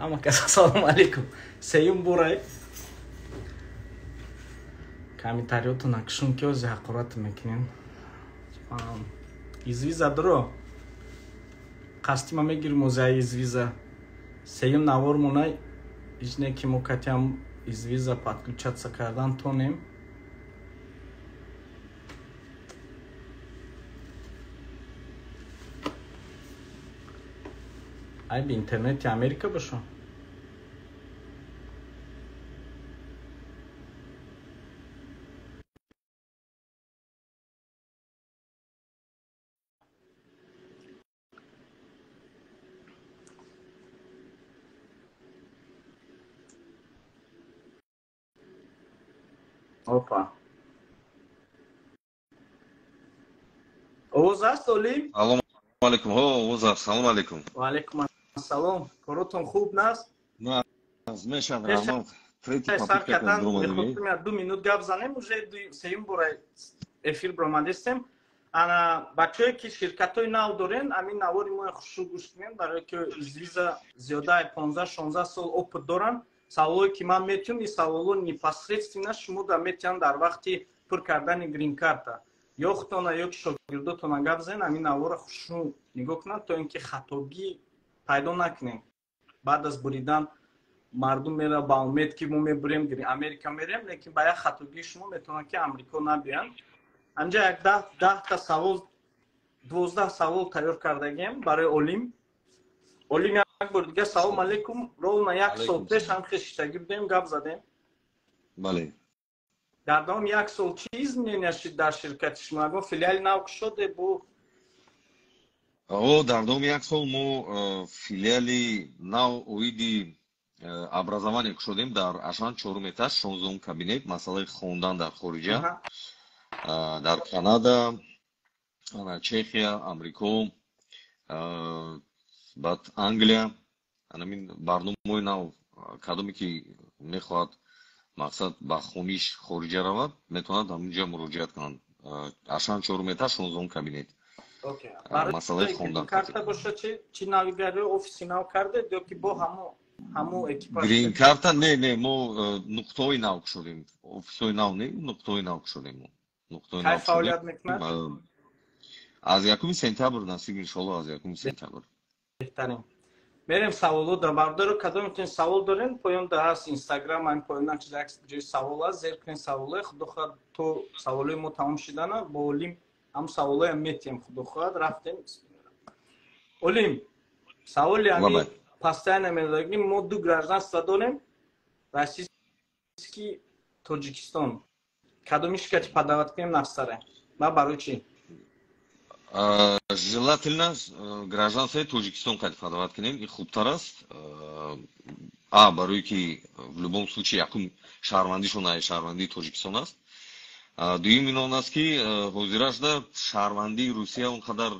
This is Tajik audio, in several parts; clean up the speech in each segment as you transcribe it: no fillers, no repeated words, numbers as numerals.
Ҳама кас ассалому алайкум. Сеюм борай комментариётон акшун ки ози ҳақорат мекунем. Извиза дуро қасдима мегирим оза извиза. Сеюм навор монай ижне ки мо катям извиза подключаться кардан тонем. Айби интернети Америка бошо. Опа. Овоз аст, Олим? Салом алейкум. Ҳо, овоз аст. Салом алейкум. Ва алейкум ассалом. Коротон хуб наст? На, мешавад, раҳмат. Третий сар попытка кардан дуромадем. Мехостем 2 минут гап занем, уже сеюм бора эфир баромадистем. Ана бачаое ки ширкатҳои нав дорен, ҳамин навори мо хушрӯ гӯш кунем, барое ки извиза зиёдаи 15-16 сол опыт доранд. Саволое ки ман метиҳам, ин саволо непосредственно шумо да метиҳанд дар вақти пур кардани грин-карта. Ё худтона, ё ки шогирдотона гап занед, ҳамин навора хушрӯ нигоҳ кунанд, то ин ки хатогӣ пайдо накунем. Баъд аз буридан мардум мера ба умед ки мо мебурем, Америка мерем, лекин ба як хатогии шумо метавонанд ки Амрико набиёянд. Анҷа як 10-та савол, 12 савол тайёр кардагием барои Олим. Олим, як бор дига салом алейкум. Ровно як сол пеш ҳам хешиштагӣ будем, гап задем. Бале. Дар давоми як сол чӣ изменения шид дар ширкати шумо? Ягон филиали нав кушоде бу? О, дар давоми як сол мо филиали нав оиди образование кушодем дар Ашан, чорум этаж, 16-ум кабинет, масъалаи хондан дар хориҷа, дар Канада, Чехия, Амрико, баъд Англия. Анамин барномаҳои нав, кадоме ки мехоҳад мақсад ба хониш хориҷа равад, метавонад ҳаминҷа муроҷиат кунанд. Ашан, чорум этаж, 16-ум кабинет. Масъалаи хондан. Карта боша, чӣ навигари, офиси нав кардед ё ки бо ҳамо экипаж? Грин карта не, мо нуқтаҳои нав кушодем. Офисҳои нав не, нуқтаҳои нав кушодем мо. Нуқтаҳои Кай нав фаъолият мекунад? Аз 1 сентябр, насиб, иншоалло, аз 1 сентябр. Беҳтарин. Мерем саволо да бардоро. Кадометон савол дорен, поён да ҳаст Инстаграм, ҳамин поёна чиз як ҷои савол аст, зер кунен саволои. Худо хоҳад, то саволои мо тамом шидана бо Олим ҳам саволоям метиҳем, худо хоҳад. Рафтем. Олим, саволи ҳами постоянно медодагим: мо ду гражданство дорем, российский, Тоҷикистон. Кадоми ширкати подавать кунем нақсаре ва барои чӣ? Желательно гражданствои Тоҷикистон қайд подавать кунем, ин хубтар аст. А барое ки в любом случае якум шаҳрвандишон шаҳрвандии Тоҷикистон аст. Дуюм ин он аст, ки ҳозирашда шаҳрвандии Русия он қадар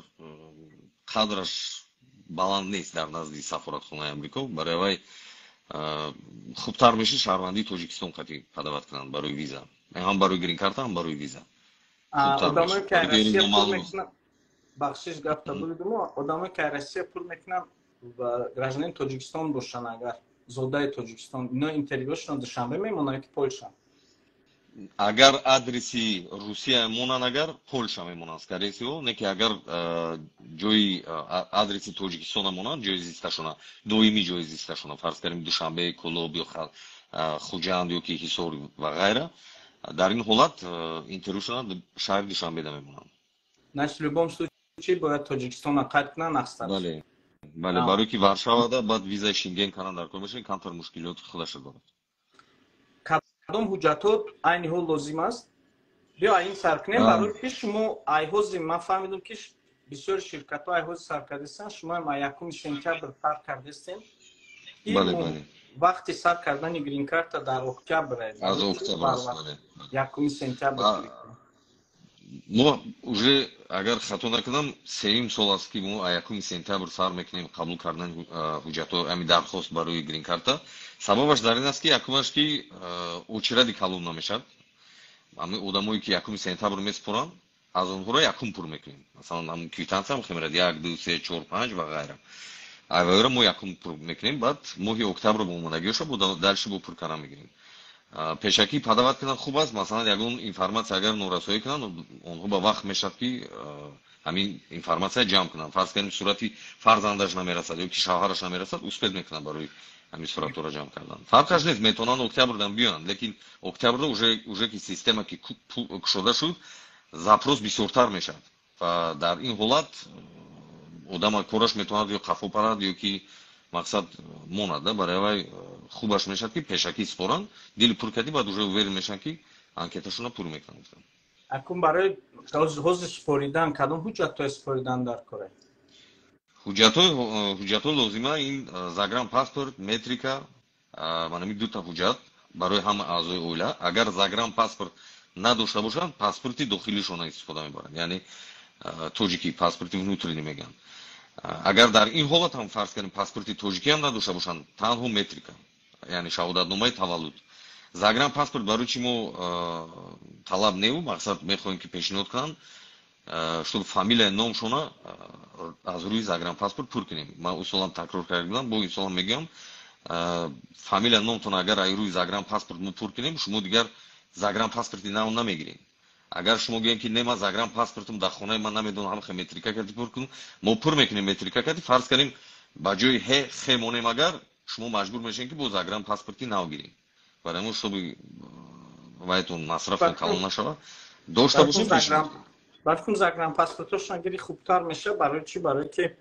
қадраш баланд нест дар назди сафоратхонаи Амрико. Барои вай хубтар мешид шаҳрвандии Тоҷикистон қатъи подавать кунанд барои виза, ҳам барои грин-карта, ҳам барои виза. Одамое ки Россия пур мекунанд, бахшиш, гапта буридимо, одамое ки Россия пур мекунанд ва гражданини Тоҷикистон бошанд, агар зодаи Тоҷикистон, ино интервюшон Душанбе мемонад ки Польша? Агар адреси Русия монанд, агар Польша мемонанд, скорее всего. Не ки агар ҷои адреси Тоҷикистона монанд, ҷои зисташона, доимӣ ҷои зисташона, фарз кардем, Душанбе, Кӯлоб ё Хуҷанд ё ки Ҳисор ва ғайра, дар ин ҳолат интервюшона шаҳри Душанбеда мемонанд. Значит, в любом случае бояд Тоҷикистона қайд кунанд нақстар. Бале, барое ки Варшавада баъд визаи Шенген кардан дар кор мешавад, камтар мушкилиёти худаша дорад. Кадом ҳуҷҷатҳо айни ҳол лозим аст? Биё, ин сар кунем, барои ки шумо айҳози, ман фаҳмидам, ки бисёри ширкатҳо айҳози сар кардастанд, шумоам 1 сентябр сар кардастем. Вақти сар кардани грин-карта дар октябр. Аз октябр аст, бале. 1 сентябр. Мо уже, агар хато накунам, сеюм сол аст, ки мо 1 сентябр сар мекунем қабул кардани ҳуҷҷатҳо, ҳами дархост барои грин-карта. Сабабаш дар ин аст, ки якумаш, ки очереди калон намешавад. Ҳами одамое ки 1 сентябр месупоранд, аз онҳоро якум пур мекунем. Масалан, ҳамн квитансия ҳам хемерад: як, ду, се, чор, панҷ ва ғайра. Айвайро мо якум пур мекунем, баъд моҳи октябр бо омодагиёша бо дальше бо пур кардан мегирем. Пешакӣ подавать кунанд хуб аст. Масалан, ягон информация агар норасоӣ кунанд, онҳо ба вақт мешавад, ки ҳамин информация ҷамъ кунанд. Фарз кардем, сурати фарзандаш намерасад ё ки шавҳараш намерасад, успеть мекунанд барои ҳамин суратҳоро ҷамъ кардан. Фарқаш нест, метавонанд октябрдан биёянд, лекин октябрда уже ки система ки кушода шуд, запрос бисёртар мешавад ва дар ин ҳолат одама кораш метавонад ё қафо парад, ё ки мақсад монад да. Барои вай хубаш мешавад, ки пешакӣ супоранд, дили пур кардӣ, баъд уже уверен мешаванд, ки анкеташонро пур мекунанд. Акун барои ҳозир супоридан кадом ҳуҷҷатҳои супоридан дар кора? Ҳуҷҷатҳои лозима ин загранпаспорт, метрика, манами дута ҳуҷҷат барои ҳама аъзои оила. Агар загранпаспорт надошта бошанд, паспорти дохилишонро истифода мебаранд, яъне тоҷикӣ паспорти внутренний мегӯянд. Агар дар ин ҳолат ҳам, фарз кардем, паспорти тоҷикӣ ҳам надошта бошанд, танҳо метрика, яъне шаҳодатномаи таваллуд. Загранпаспорт барои чи мо талаб неву мақсад мехоҳем, ки пешниҳод кунанд, чтобы фамилия, номшона аз рӯи загранпаспорт пур кунем. Ман усолам такрор карда будам, бо инсолам мегӯям: фамилия, номтон агар аз рӯи загранпаспорт мо пур кунем, шумо дигар загранпаспорти нав намегирем. Агар шумо гӯем, ки не, ман загранпаспортам дар хонаи ман, намедонам, ҳамаха метрика карди пур кунам, мо пур мекунем метрика карди. Фарз кардем, ба ҷои ҳе хе монем, агар шумо маҷбур мешавед, ки бо загранпаспорти нав гирем. Барои мо, чтобы вайтон масрафтон калон нашавад, дошта бошем. Барфикун, загранпаспортошон гири хубтар мешавад. Барои чӣ? Барои ки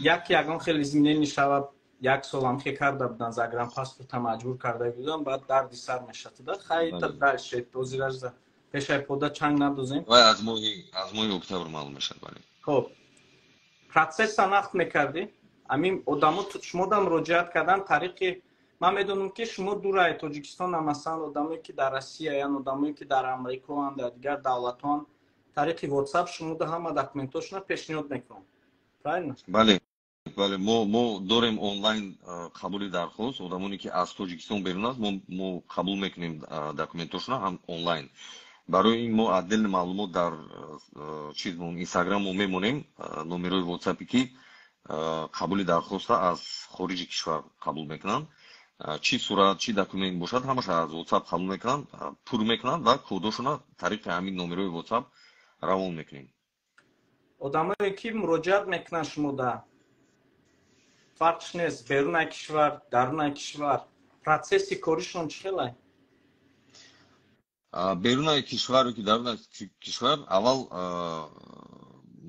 як ягон хеле изменение шавад, як сол ҳам хе карда будан, загранпаспорта маҷбур карда будан, баъд дарди сар мешавад. Да, хай, дальше ҳозиражда пешай пода чанг надозем. Вай аз моҳи октябр маълум мешавад, бале. Хоб, процесса нақд мекардӣ. Ҳамин одамо шумода муроҷиат кардан тариқи, ман медонам, ки шумо дураи Тоҷикистон, масалан, одамое ки дар Россияян, одамое ки дар Амрикоанд, дар дигар давлатҳоанд, тариқи WhatsApp шумода ҳама документҳошона пешниҳод мекунанд, правильно? Бале, мо дорем онлайн қабули дархост. Одамоне ки аз Тоҷикистон берун аст, мо қабул мекунем документҳошона ҳам онлайн. Барои ин мо отдельный маълумот дар чиз Инстаграм мо мемонем, номерои WhatsApp, ки қабули дархоста аз хориҷи кишвар қабул мекунанд. Чӣ сурат, чӣ документ бошад, ҳамаша аз WhatsApp қабул мекунанд, пур мекунанд ва кодошона тариқи ҳамин номерои WhatsApp равон мекунем. Одамое ки муроҷиат мекунанд шумода, фарқш нест, берунаи кишвар, дарунаи кишвар, процесси коришон чӣ хелай? Берунаи кишвар ё ки дарунаи кишвар, аввал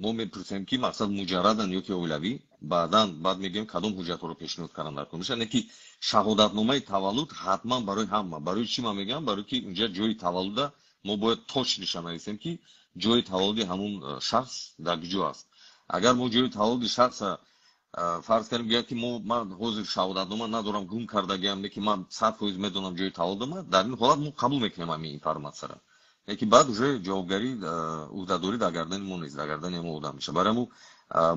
мо мепурсем, ки мақсад муҷаррадан ё ки оилавӣ. Баъдан баъд мегӯем, кадом ҳуҷҷатҳоро пешниҳод кардан дар кор мешавад. Не ки шаҳодатномаи таваллуд ҳатман барои ҳама. Барои чӣ ман мегӯям? Барои ки унҷа ҷои таваллуда мо бояд точныйша нависем, ки ҷои таваллуди ҳамун шахс дар куҷо аст. Агар мо ҷои таваллуди шахса, фарз кардем, гӯяд, ки мо ман ҳозир шаҳодатнома надорам, гум кардагиам, лекин ман 100% медонам ҷои таваллудама, дар ин ҳолат мо қабул мекунем ҳамин информатсияро, лекин баъд уже ҷавобгарӣ, уҳдадорӣ дар гардани мо нест, дар гардани ҳамон одам мешавад. Барои ҳамун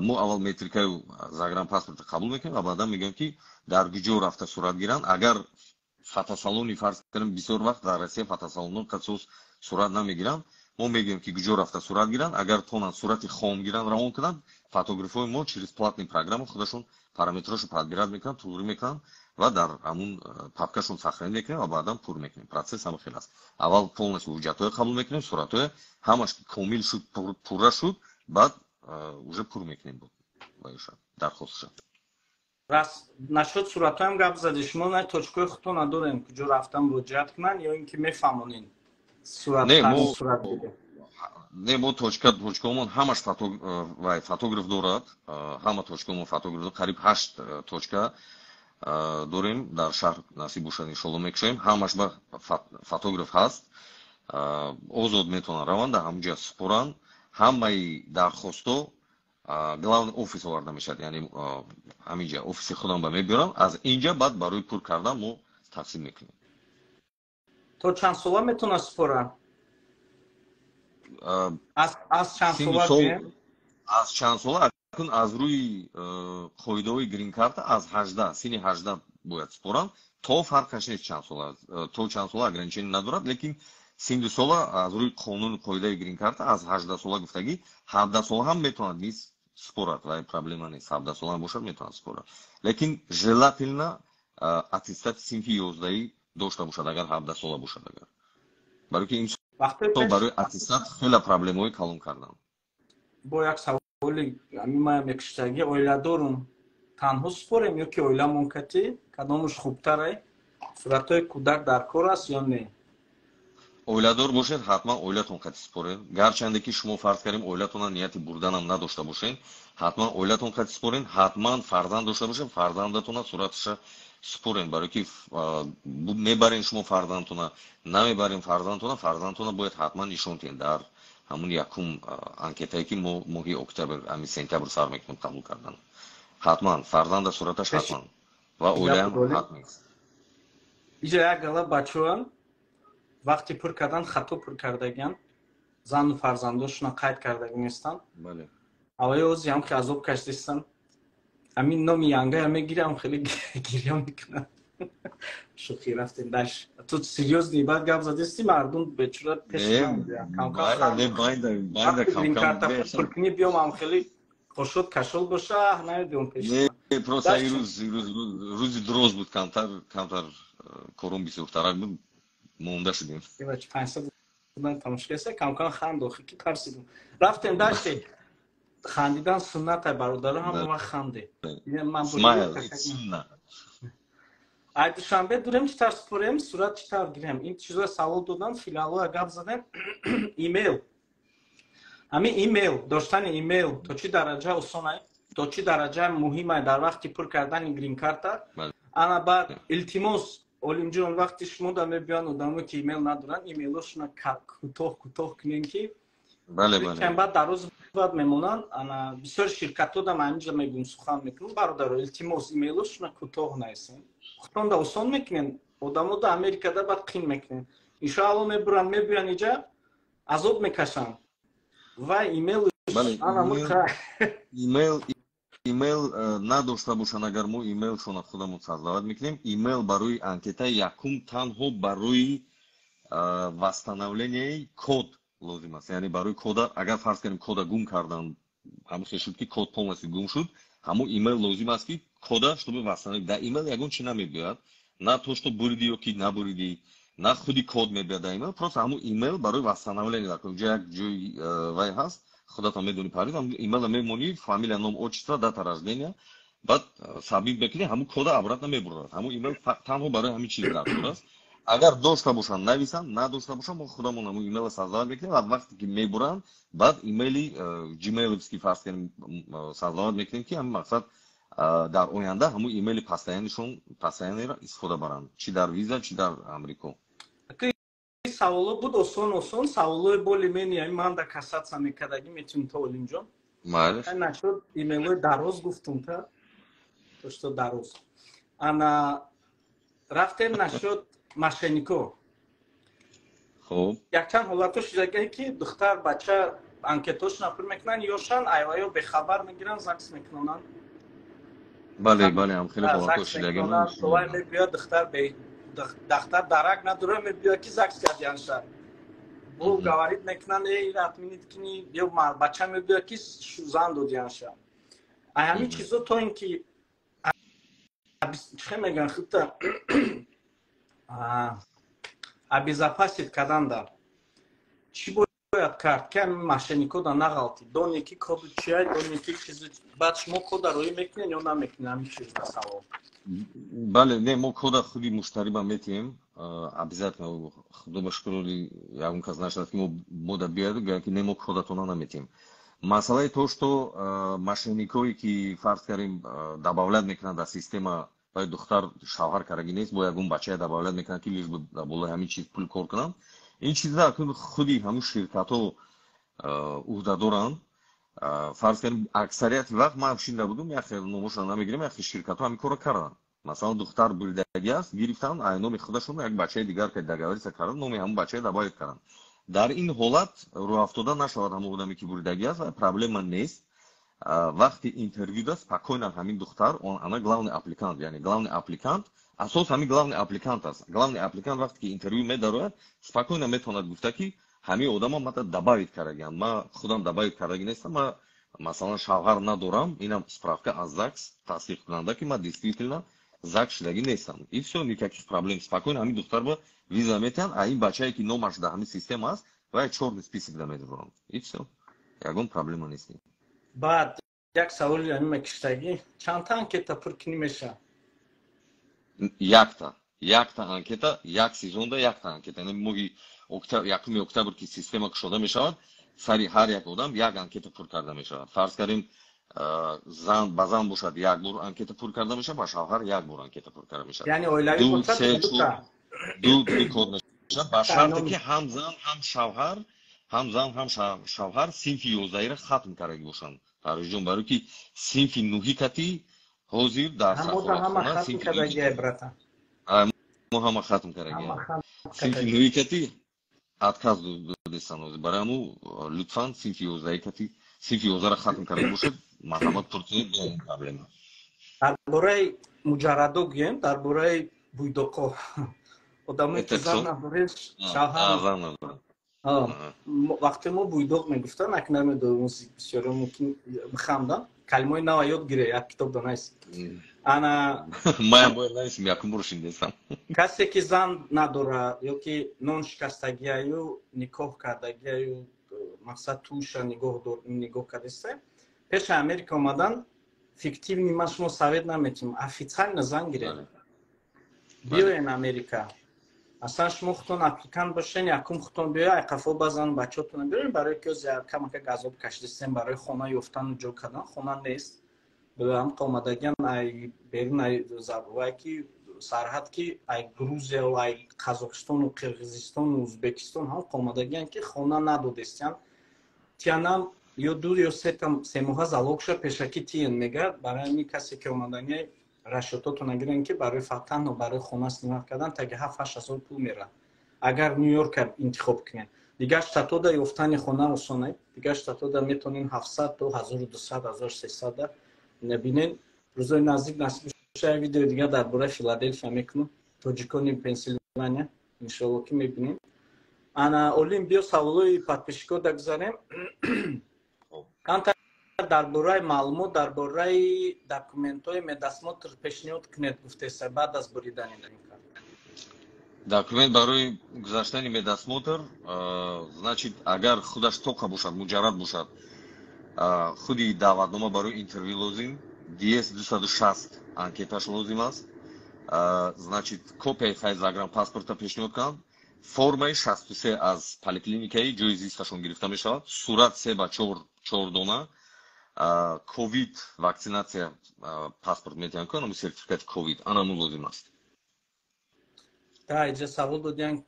мо аввал метрикаю загранпаспорта қабул мекунем ва баъдан мегӯем, ки дар куҷо рафта сурат гиранд. Агар фотосалони, фарз кардем, бисёр вақт дар Россия фотосалонҳо касос сурат намегиранд, мо мегӯем, ки куҷо рафта сурат гиранд. Агар тонанд, сурати хом гиранд, равон кунанд, фотографҳои мо через платный программа худашон параметрҳошо подбирать мекунанд, туғрӣ мекунанд ва дар ҳамун папкашон сохранить мекунем ва баъдан пур мекунем. Процесс ҳама хел аст: аввал полностью ҳуҷҷатҳое қабул мекунем, суратҳое ҳамаш комил шуд, пурра шуд, баъд уже пур мекунем дархостша. Рас, насчёт суратҳоям гап зади. Шумо на точкаи худто надорем, куҷо рафта муроҷиат кунанд ё ин ки мефаҳмонед? Не, не, мо точкаомон ҳамаш вай фотограф дорад, ҳама точкаомон фотограф дорад. Қариб ҳашт точка дорем дар шаҳр, насиб бошад, иншолло, мекушоем. Ҳамаш ба фотограф ҳаст, озод метавонанд раванд, дар ҳамунҷа супоранд. Ҳамаи дархостҳо главный офис оварда мешавад, яъне ҳаминҷа офиси худам ба мебиёрам, аз инҷа баъд барои пур кардан мо тақсим мекунем. То чанд сола метавонад супорад? Аз чанд сола? Аз чанд сола? Акун аз рӯи қоидаҳои грин-карта аз 18, синни 18 бояд супоранд, то фарқаш нест чанд сола, то чанд сола ограничение надорад. Лекин синну сола аз рӯи қонуни қоидаи грин-карта аз 18 сола гуфтагӣ, 17 сола ҳам метавонад низ. Спорад, вай проблема нест, 17 сола бошад, метавонад спорад, лекин желательно аттестати синфи 11-ӣ дошта бошад, агар 17 сола бошад агар, барои ки имсол барои аттестат хеле проблемаҳои калон карданд. Бо як саволи ҳамин мекуштагӣ: оиладорум, танҳо спорем ё ки оиламон кати, кадомаш хубтарай? Суратҳои кӯдак дар кор аст ё не? Оиладор бошед, ҳатман оилатон қати според. Гарчанде ки шумо, фарз кардем, оилатона нияти бурданам надошта бошед, ҳатман оилатон қати спорен. Ҳатман фарзанд дошта бошед, фарзандатона сураташа спорен, барое ки мебарен шумо фарзандтона, намебарен фарзандтона, фарзандтона бояд ҳатман нишон диҳен дар ҳамун якум анкетае, ки мо моҳи октябр, ҳамин сентябр сар мекунем қабул кардан. Ҳатман фарзанда сураташ ҳатман ва оилаам ҳатман. Иҷа як гала бачаҳоам вақти пур кардан хато пур кардагиан, зану фарзандошона қайд кардаги нестанд. Авваи озиам ки азоб кашдистанд, ҳамин номи янгая мегирам, хеле гирья мекунам. Шӯхӣ, рафтем дальше. Ту серьёзный баъд гап задисти, мардум бечора пеш пуркунӣ биём, ам хеле қошуд кашол боша, намебиём пеш. Просто ирӯз рӯзи дуроз буд, камтар камтар корум бисёртарак буд, монда шудем. Тамошкаса камкам ханд, охи ки тарсидум. Рафтем дальше. Хандидан сунната, бародаро, ҳама вақт ханде. Ай Душанбе дурем, чӣ тавр спорем, сурат чӣ тавр гирем? Ин чизо савол додан, филиалҳоя гап задем. Имейл, ҳамин имейл, доштани имейл то чӣ дараҷа осонай, то чӣ дараҷа муҳимай дар вақти пур кардани грин-карта? Ана баъд, илтимос, Олимҷон, вақти шумо да мебиён одамо, ки имейл надоранд, имейлошона кӯтоҳ кӯтоҳ кунем, ки баъд дар рӯз баъд мемонанд. Ана бисёр ширкатҳо да ман ҳаминҷа мегӯм, сухан мекунам: бародаро, илтимос, имейлошона кӯтоҳ нависем. Худтон да осон мекунем, одамо да Америкада баъд қин мекунем. Иншоалло, мебуранд, мебиён иҷа, азоб мекашанд ва имейл. Имейл надошта бошанд агар, мо имейлшона худамон создавать мекунем. Имейл барои анкетаи якум танҳо барои восстановление код лозим аст, яъне барои кода. Агар, фарз кардем, кода гум кардан, ҳамин хел шуд, ки код полностью гум шуд, ҳамон имейл лозим аст, ки кода чтобы восстановить. Дар имейл ягон чи намебиёяд, на то что буридӣ ё ки набуридӣ, на худи код мебиёяд дар имейл. Просто ҳамон имейл барои восстановление дар ҷо як ҷои вай ҳаст, худатон медонӣ, Парвиз, имейла мемонӣ, фамилия, ном, отчество, дата рождения, баъд submit мекунӣ, ҳамун кода обратно мебурад. Ҳамун имейл танҳо барои ҳамин чиз даркор аст. Агар дошта бошанд, нависанд, надошта бошанд, мо худамон ҳамун имейла создавать мекунем ва вақте ки мебуранд, баъд имейли gmailовский, фарз кардем, создавать мекунем, ки ҳамин мақсад дар оянда ҳамун имейли постоянныйшон, постоянныйро истифода баранд, чӣ дар виза, чӣ дар Амрико. Саволо буд осон осон, саволои боли мени ами ман да касаться мекардагӣ метунем то, Олимҷон. Нашуд, имейлои дароз гуфтум, та то что дароз. Ана рафтем нашуд мошеннико. Хуб. Якчанд ҳолатҳо шудагае, ки духтар бача анкетошона пур мекунанд, ёшан айваё бехабар мегиранд, ЗАГС мекунонанд. Бале, ҳам хеле ҳолатҳо шудагӣ. Вай мебиёд, духтар дахтар дарак надора, мебиёд, ки ЗАГС кардианша. Бу говорит мекунанд: «Эй, отменить кини». Ё бача мебиёд, ки зан додианша. Ай ҳамин чизо то ин ки чӣ мегӯянд, худта обезопасить карданда чӣ бояд кард, ки ҳамин мошенникода нағалтӣ? Доне ки коду чия, доне ки чизи, баъд шумо кода роӣ мекунед ё намекунед? Ҳамин чизда савол. Бале, не, мо кода худи муштариба метиҳем обязательно. Худо ба шукр, ягон кас нашад, ки мо мода биёяд, гӯяд, ки не, мо кодатона наметиҳем. Масъалаи то что мошенникое, ки, фарз кардем, добавлять мекунанд дар система, вай духтар шавҳар кардаги нест, бо ягон бачая добавлять мекунанд, ки лишь бы дар болои ҳамин чиз пул кор кунанд. Ин чиза худи ҳамун ширкатҳо уҳда доранд. Фарз кардем, аксарияти вақт ман шинда будум, як номошро намегирем, яхе ширкатҳо ҳамин корро карданд. Масалан, духтар буридагӣ аст, гирифтанд, ай номи худашон як бачаи дигар ка договориться карданд, номи ҳамун бачая добавить карданд. Дар ин ҳолат рӯҳафтода нашавад ҳамон одаме, ки буридагӣ аст, ва проблема нест. Вақти интервю да спокойно ҳамин духтар, она главный аппликант, яъне главный аппликант, асос ҳамин главный аппликант аст. Главный аппликант вақте ки интервю медарояд, спокойно метавонад гуфта, ки ҳамин одама мата добавить кардагиам, ма худам добавить кардагӣ нестам, ма Масалан, шавҳар надорам, инам справка аз ЗАГС, тасдиқкунанда, ки ман действительно ЗАГС шудагӣ нестам, и все, никаких проблем. Спокойно ҳамин духтар ба виза метиҳанд. А ин бачае, ки номаш дар ҳамин система аст, вай чёрный список да медоранд, и все, ягон проблема нест. Баъд як саволи ҳамин киштагӣ: чандта анкета пур кунӣ мешавад? Якта анкета, як сезонда якта анкета. Яъне моҳи 1-уми октябр, ки система кушода мешавад, сари ҳар як одам як анкета пур карда мешавад. Фарз кардем, зан ба зан бошад, як бор анкета пур карда мешавад, ба шавҳар як бор анкета пур карда мешавад. Яъне оилавӣ? Ду, се, ду ду код мешавад, ба шарте ки ҳам зан, ҳам шавҳар, ҳам зан, ҳам шавҳар синфи 11-ро хатм кардагӣ бошанд, Фаррухҷон, барое ки синфи нуҳӣ кати ҳозир дар сафоратхона мо ҳама хатм кардагӣ, синфи нуҳӣ кати отказ додестан ҳозир. Барои ҳаму лутфан синфи 11 кати, синфи 11-ро хатм карда бошед, марҳамат, пур кунед, бе проблема. Дар бораи муҷаррадо гӯем, дар бораи буйдоқо, одамое ки зан надоред, шавҳар. Вақте мо буйдоқ мегуфтан, ак намедонам, бисёре мумкин биханданд. Калимаҳои нава ёд гире, як китоб донайст ана. Маям бояд нависем, якум бор шиндесам. Касе ки зан надорад ё ки нон шикастагиаю, никоҳ кардагиаю, мақсад туша нигоҳ кардеста, пеши Америка омадан фиктивный ман шумо совет наметиҳам, официально зан гиред, биёен Америка. Аслан шумо худтон applicant бошен, якум худтон биёя, айқафо базан бачаотона биёрен, барои ки камака газоб кашидистем барои хона ёфтану ҷо кардан. Хона нест, ҳамқа омадагиан ай берун, ай вай ки сарҳад, ки ай Грузия, ай Қазоқистону Қирғизистону Ӯзбекистон ҳамқа омадагиан, ки хона надодестиан. Тиянам ё 2 ё 3 моҳа залогша пешакӣ тиен мега. Барои ҳамин касе ки омаданияй, расчётотона гирен, ки барои танҳо барои хона снимать кардан таги 7-8 ҳазор пул мерад, агар Ню-Йорка интихоб кунед. Дигар штатода ёфтани хона осонай, дигар штатода метавонен 700 то 1200, 1300-да бинен. Рӯзои наздик насиб шоя видеои дигар дар бораи Филаделфия мекунам, тоҷикони Пенсилвания, иншоалло, ки мебинем. Ана, Олим, биё саволои подписчикода гузарем. Камтар дар бораи маълумот, дар бораи документҳои медосмотр пешниҳод кунед, гуфтеса, баъд аз буридани. Документ барои гузаштани медосмотр, значит, агар худаш тоқа бошад, муҷаррад бошад, худи даъватнома барои интервю лозим, DS 260 анкеташ лозим аст, значит, копияи хай загранпаспорта пешниҳод кунанд, формаи 63 аз поликлиникаи ҷои зисташон гирифта мешавад, сурат се ба чор дона, ковид вакцинация паспорт метиҳанд, ку анаму сертификати ковид анаму лозим аст. Да, иҷа савол додиян: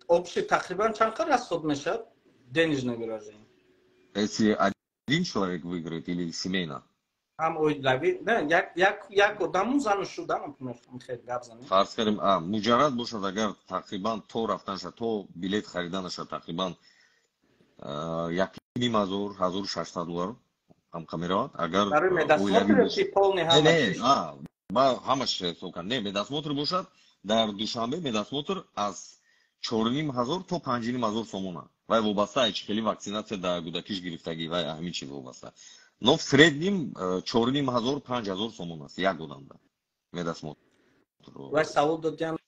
общий тақрибан чанд қадр расход мешавад, денежное выражение? Если один человек выиграет или семейно? Ҳам оилавӣ, не, як одаму зану шуда, например, хел гап занем. Фарз кардем, муҷаррад бошад, агар тақрибан то рафтанаша, то билет хариданаша тақрибан 1,5 ҳазор, 1600 доллар ҳамқа меравад. Агар барои медосмотр ки полный? Не, ма ҳамаш ҳисоб кардам. Не, медосмотр бошад, дар Душанбе медосмотр аз 4,5 ҳазор то 5,5 ҳазор сомона. Вай вобаста ай чӣ хели вакцинация дар кӯдакиш гирифтагӣ, вай ҳамин чиз вобаста, но в среднем 4,5 ҳазор, 5 ҳазор сомон аст як одамда медосмотр. Вай савол додиам,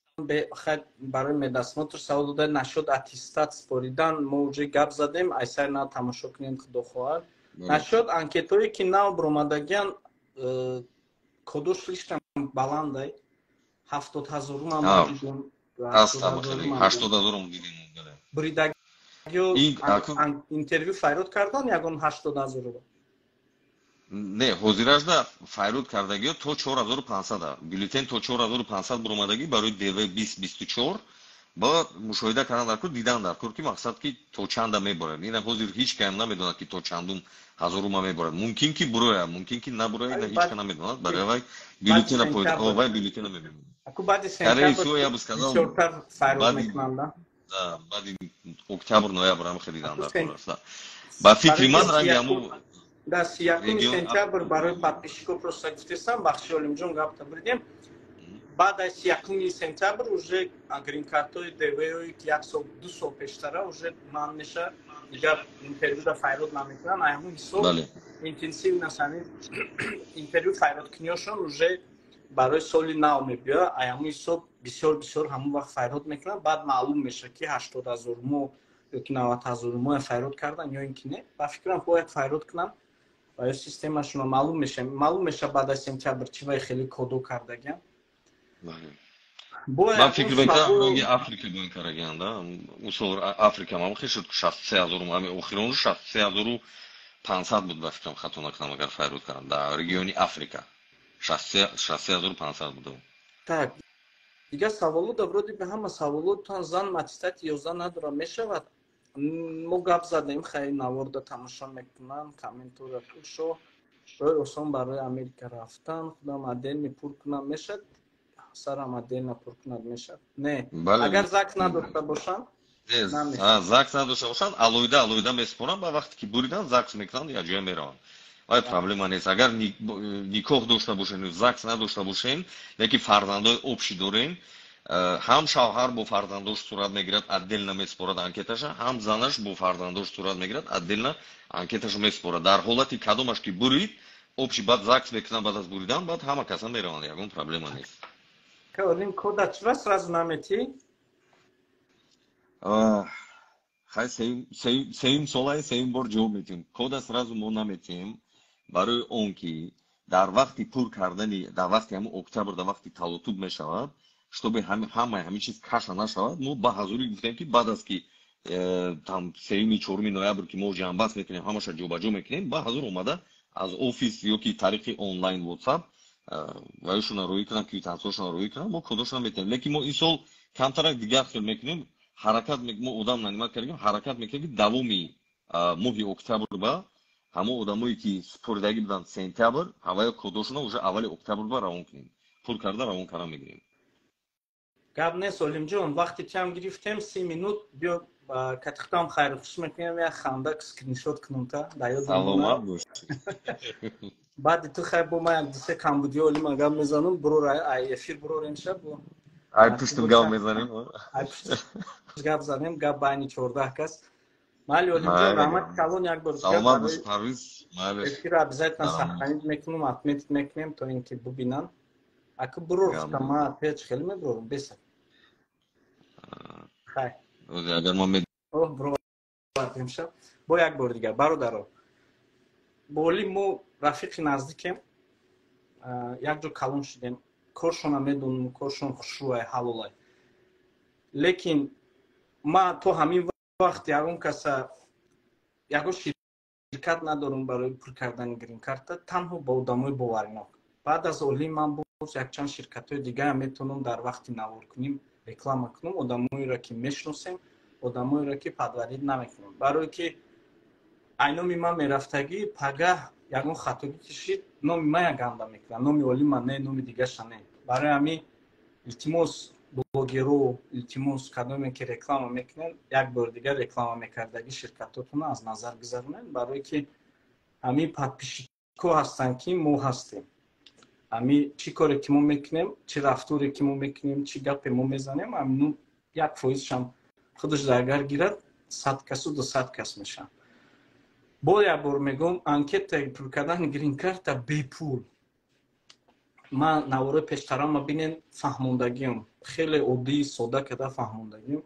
барои медосмотр савол дода нашуд, аттестат споридан мо уже гап задем, айсар на тамошо кунем, худо хоҳад. Нашуд анкетое ки нав баромадагиан, кодош слишком баландай, 70 ҳазорум. 80 ҳазорум дидем. Буридагиё интервю файрод кардан ягон 80 ҳазору? Не, ҳозиражда файрод кардагиё то 4500, бюллетен то 4500 буромадагӣ барои ДВ 2024. Ба мушоҳида кардан дар кор, дидан дар кор, ки мақсад ки то чанда меборад. Ина ҳозир ҳеҷ каям намедонад, ки то чандум ҳазорума меборад. Мумкин ки бурояд, мумкин ки набурояд, ина ҳеҷ ка намедонад. Барои вай бюллетена, вай бюллетена мебинад. Скорее всего, я бы сказал, баъди октябр, ноябр ҳам хеле дар кор аст, ба фикри ман. Ранги ҳаму Да, 31 сентябр барои подписчико просто гуфтесам, бахши, Олимҷон, гапта буридем. Баъд аз 1 сентябр уже гринкартои ДВ ки як сол, 2 сол пештара уже ман меша, дигар интервюра файрод намекунан. Ай ҳамун ҳисоб. Интенсивно ҳамин интервю файродкуниҳошон уже барои соли нав мебиёяд. Ай ҳамун ҳисоб бисёр бисёр ҳамун вақт файрод мекунанд. Баъд маълум мешавад, ки 80 000 мо ёки 90 000 моя файрод кардан ё ин ки не. Ба фикрам, бояд файрод кунанд ва ё системашонро маълум мешавад, маълум мешавад баъд аз сентябр чи вай хеле кодо кардагиам. Ман фикр мекунам, ранги Африка бан карагиан да. Усол Африка мам хел шуд, 63 000, ами охирон 63 500 буд, ба фикрам, хато накунам, агар файрод кардам дар региони Африка, 63 500 буд. Так, дигар саволо да вроде бы ҳама саволотон. Зан аттестати 11 надорам, мешавад? Мо гап задем, хай, наворда тамошо мекунам, комментора кушо. Роҳи осон барои Америка рафтан, худам отдельно пур кунам, мешавад? Сарам отдельно пур кунад, мешавад? Не, агар ЗАГС надошта бошанд. ЗАГС надошта бошанд, алоҳида алоҳида месупоранд. Ба вақте ки буридан, ЗАГС мекунанд, якҷоя мераванд. Вай проблема нест. Агар никоҳ дошта бошем, ЗАГС надошта бошем, яки фарзандои общий дорем, ҳам шавҳар бо фарзандош сурат мегирад, отдельно месупорад анкеташа, ҳам занаш бо фарзандош сурат мегирад, отдельно анкеташа месупорад. Дар ҳолати кадомаш ки бурид, общий баъд ЗАГС мекунанд. Баъд аз буридан баъд ҳама каса мераванд, ягон проблема нест. Олим, кода чира сразу наметӣ? Хай, сеюм солае, сеюм бор ҷавоб метиҳем. Кода сразу мо наметиҳем, барои он ки дар вақти пур кардани, дар вақти ҳамун октябр, дар вақти талотуб мешавад, чтобы ҳамаи ҳамин чиз каша нашавад, мо ба ҳазурӣ гуфтем, ки баъд аз ки там сеюми, чоруми ноябр ки мо ҷамъбаст мекунем, ҳамаша ҷобаҷо мекунем, ба ҳазур омада аз офис ё ки тариқи онлайн WhatsApp ваёшона роҳӣ кунам, квитансияшона роҳӣ кунам, мо кодошона метиҳем. Лекин мо ин сол камтарак дигар хел мекунем, ҳаракат, мо одам нанимать кардем, ҳаракат мекунем, ки давоми моҳи октябр ба ҳамон одамое ки супоридагӣ буданд сентябр, ҳаваё кодошона уже аввали октябр ба равон кунем, пур карда равон карда мегирем. Гап нест, Олимҷон, вақте кам гирифтем, 30 минут. Биё, катихтам хайру хуш мекунем, як ханда скриншот кунам та. Саломат бош. Баъди ту хай, бо ма як дусе камбудиё олима гап мезанам. Бурор, ай эфир бурорем ша бо. Ай пушту гап мезанем. Ай пушту гап занем, гап байни 14 кас. Майли, Олимҷон, раҳмати калон як бор. Саломат бош, Парвиз. Эфирро обязательно сохранить мекунам, отметить мекунем, то ин ки бубинанд. Аку бурур, ма печ хеле мебурорам беса. Хай. Агар ма Имшаб бо як бор дигар, бародаро, бо Олим мо рафиқи наздикем, якҷо калон шудем, коршона медонам, коршон хушрӯай, ҳалолай. Лекин ма то ҳамин вақт ягон каса, ягон ширкат надорам барои пур кардани гринкарта, танҳо ба одамои боваринок. Баъд аз Олим ман боз якчанд ширкатҳои дигаам метавонам дар вақти наворкунӣ реклама кунам, одамоеро ки мешиносем, одамоеро ки подводить намекунем, барое ки айноми ман мерафтагӣ, пагаҳ ягон хатогӣ кишид, номи мая ганда мекунад, номи Олима не, номи дигаша не. Барои ҳамин, илтимос, блогеро, илтимос, кадоме ки реклама мекунед, як бор дигар реклама мекардагӣ ширкатотонро аз назар гузаронед, барое ки ҳамин подписчико ҳастанд, ки мо ҳастем. Ҳами чӣ коре ки мо мекунем, чӣ рафторе ки мо мекунем, чӣ гапе мо мезанем, ҳамину 1 фоизшам худаш агар гирад, 100 касу 200 кас мешаванд. Бо як бор мегӯм, анкета пур кардани гринкарта бепул. Ман навораи пештарама бинен, фаҳмондагиам хеле оддӣ, сода карда фаҳмондагиам.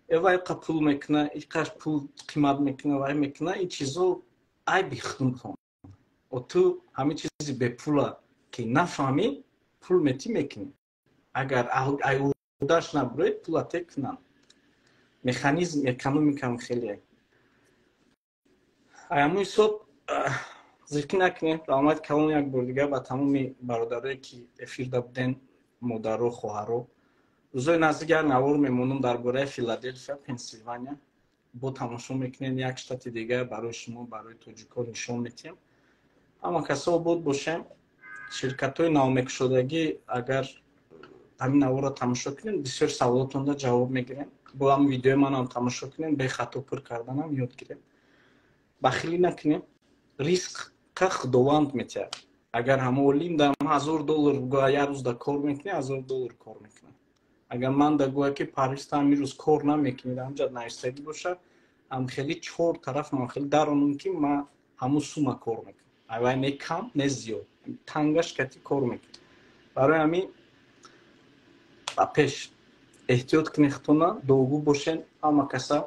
Эва иқа пул мекуна, иқаш пул қимат мекуна, вай мекуна, ин чизо айби худтон. О, ту ҳамин чизи бепула ки нафаҳмӣ, пул метӣ, мекунӣ. Агар айудаш набурои, пула текунанд. Механизм экономикам хеле аяму ҳисоб. Зикр накунем. Раҳмати калон як бор дигар ба тамоми бародарое ки эфирда буден, модаро, хоҳаро. Рӯзои наздик як навор мемонам дар бораи Филаделфия, Пенсилвания. Бо тамошо мекунем, як штати дигар барои шумо, барои тоҷикҳо нишон метиҳем. Ҳама касо обод бошем. Ширкатҳои навмекушодагӣ, агар ҳамин наворро тамошо кунем, бисёр саволотонда ҷавоб мегирем. Бо ҳам видеои манам тамошо кунем, бехато пур карданам ёд гирем. Бахилӣ накунем, ризққа Худованд метиҳад. Агар ҳама Олим да 1000 доллар гӯя, як рӯз да кор мекунӣ, 1000 доллар кор мекунад. Агар ман да гӯя, ки Парвиз, ҳамин рӯз кор намекунӣ, ҳамҷа навистагӣ бошад, ҳам хеле чор тараф ман хеле даронам, ки ма Ҳамун сума кор мекунад, айвай не кам, не зиёд, тангаш кати кор мекунад. Барои ҳамин ба пеш эҳтиёт кунед, худтона, дуогӯ бошен. Ҳама каса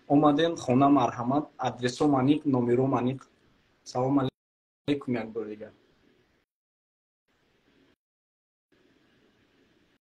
омаден хона, марҳамат, адресо маниқ, номеро маниқ. Салом алейкум як бор дигар.